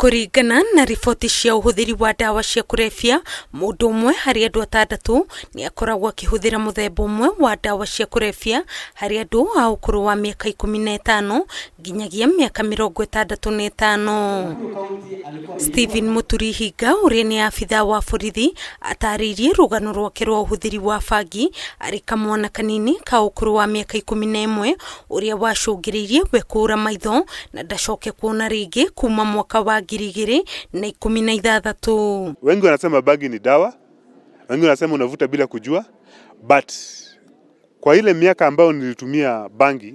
Kũringana na riboti cia ũhũthĩri wa ndawa cia kũrebia, mũndũ ũmwe harĩ andũ atandatũ nĩ akoragwo akĩhũthĩra mũthemba ũmwe wa ndawa cia kũrebia harĩ andũ a ũkũrũ wa mĩaka 15 nginyagia mĩaka 65. Stephen Mũturi Hinga ũrĩa nĩ abithaa wa borithi atarĩirie rũgano rwake rwa ũhũthĩri wa bangi arĩ kamwana kanini ka ũkũrũ wa mĩaka 11 ũrĩa wacũngĩrĩirie we kũũra maitho na ndacoke kuona rĩngĩ kuma mwaka wa 2016. Wengi wanasema bangi ni dawa, wengi wanasema unavuta bila kujua, but kwa ile miaka ambayo nilitumia bangi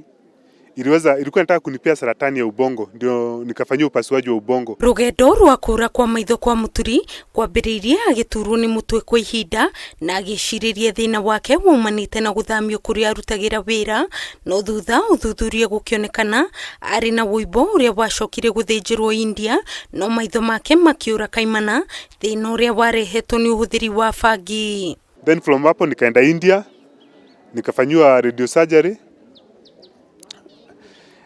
ilikuwa inataka kunipea saratani ya ubongo, ndio nikafanyia upasuaji wa ubongo. Rũgendo rwa kũũra kwa maitho kwa Mũturi kwambĩrĩirie agĩturwo nĩ mũtwe kwa ihinda na agĩcirĩria thĩna wake waumanĩte na gũthamio kũrĩa arutagĩra wĩra, no thutha ũthuthuria gũkĩonekana arĩ na wũimbo ũrĩa wacokire gũthĩnjĩrwo India, no maitho make makĩũra kaimana, thĩna ũrĩa warehetwo nĩ ũhũthĩri wa bangi. Then from hapo nikaenda India nikafanyiwa radio surgery,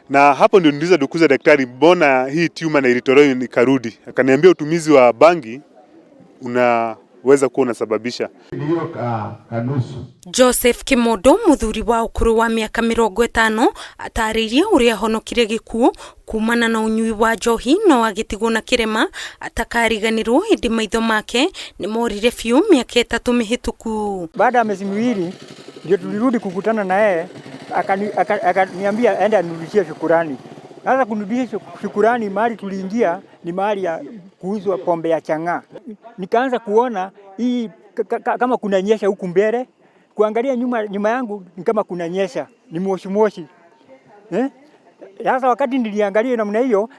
na hapo ndio niliuliza dukuza daktari, mbona hii tumor na ilitolewa nikarudi? Akaniambia utumizi wa bangi unaweza kuwa unasababisha. Joseph Kimondo muthuri wa ũkũrũ wa mĩaka 50 atarĩirie ũrĩa ahonokire gĩkuũ kumana na ũnyui wa njohi no agĩtigwo na kĩrema atakariganĩrwo hĩndĩ maitho make nĩ morire biũ mĩaka 3 mĩhĩtũku. Baada ya miezi 2 ndio tulirudi kukutana na yeye, akaniambia enda nirudishie shukurani. Sasa kunirudishia shukurani, mahali tuliingia ni mahali ya kuuzwa pombe ya chang'aa. Nikaanza kuona hii kama kunanyesha huku mbele, kuangalia nyuma yangu ni kama kunanyesha, ni moshi moshi. Sasa wakati niliangalia namna hiyo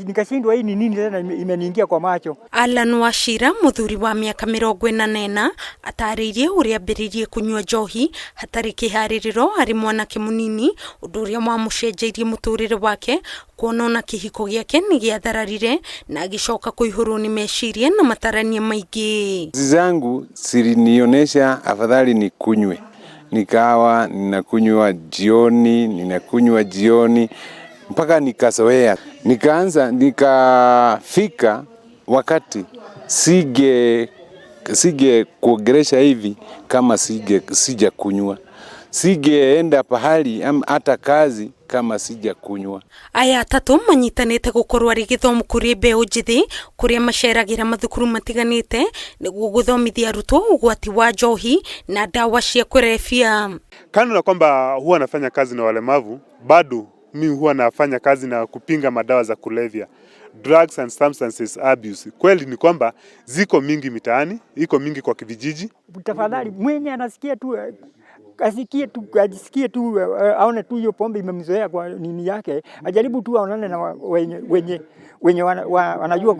nikashindwa hii ni nini tena imeniingia kwa macho. Alan Wachira muthuri wa mĩaka 44 atarĩirie ũrĩa ambĩrĩirie kũnyua njohi hatarĩ kĩharĩrĩro arĩ mwanake mũnini, ũndũ ũrĩa wamũcenjeirie mũtũrĩre wake kuona ona kĩhiko gĩake nĩ gĩathararire na agĩcoka kũihũrwo nĩ meciria na matarania maingĩ. Zangu zilinionyesha afadhali nikunywe, nikawa ninakunywa jioni, ninakunywa jioni mpaka nikazoea. Nikaanza nikafika wakati sige kuongelesha hivi kama sija kunywa, sigeenda pahali hata kazi kama sija kunywa. Aya atatũ manyitanĩte gũkorwo arĩ gĩthomo kũrĩ mbeũ njĩthĩ kũrĩa maceragĩra mathukuru matiganĩte nĩguo gũthomithia arutwo ũgwati wa njohi na ndawa cia kũrebia. Kando na kwamba huwa nafanya kazi na walemavu, bado mimi huwa nafanya kazi na kupinga madawa za kulevya, drugs and substances abuse. Kweli ni kwamba ziko mingi mitaani, iko mingi kwa kijiji. Tafadhali mwenye anasikia tu asikie tu, ajisikie tu, aone tu hiyo pombe imemzoea kwa nini yake, ajaribu tu aonane na wenye wanajua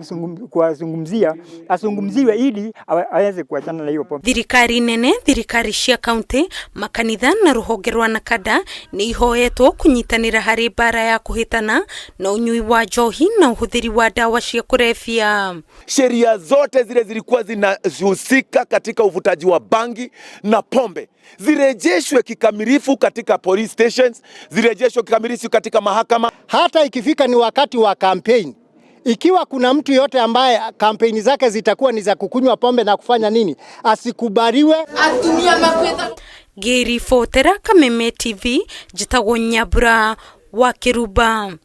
kuwazungumzia, azungumziwe ili aweze kuachana na hiyo pombe. Thirikari nene, thirikari cia kaunti, makanitha na rũhonge rwa NACADA nĩ ihoetwo kũnyitanĩra harĩ mbara ya kũhĩtana na ũnyui wa njohi na ũhũthĩri wa ndawa cia kũrebia. Sheria zote zile zilikuwa zinahusika katika uvutaji wa bangi na pombe zirejeshwe kikamilifu katika police stations, zirejeshwe kikamilifu katika mahakama. Hata ikifika ni wakati wa campaign, ikiwa kuna mtu yote ambaye kampeni zake zitakuwa ni za kukunywa pombe na kufanya nini, asikubaliwe. Ngĩribotera Kameme TV, njĩtagwo Nyambura wa Kĩrumba.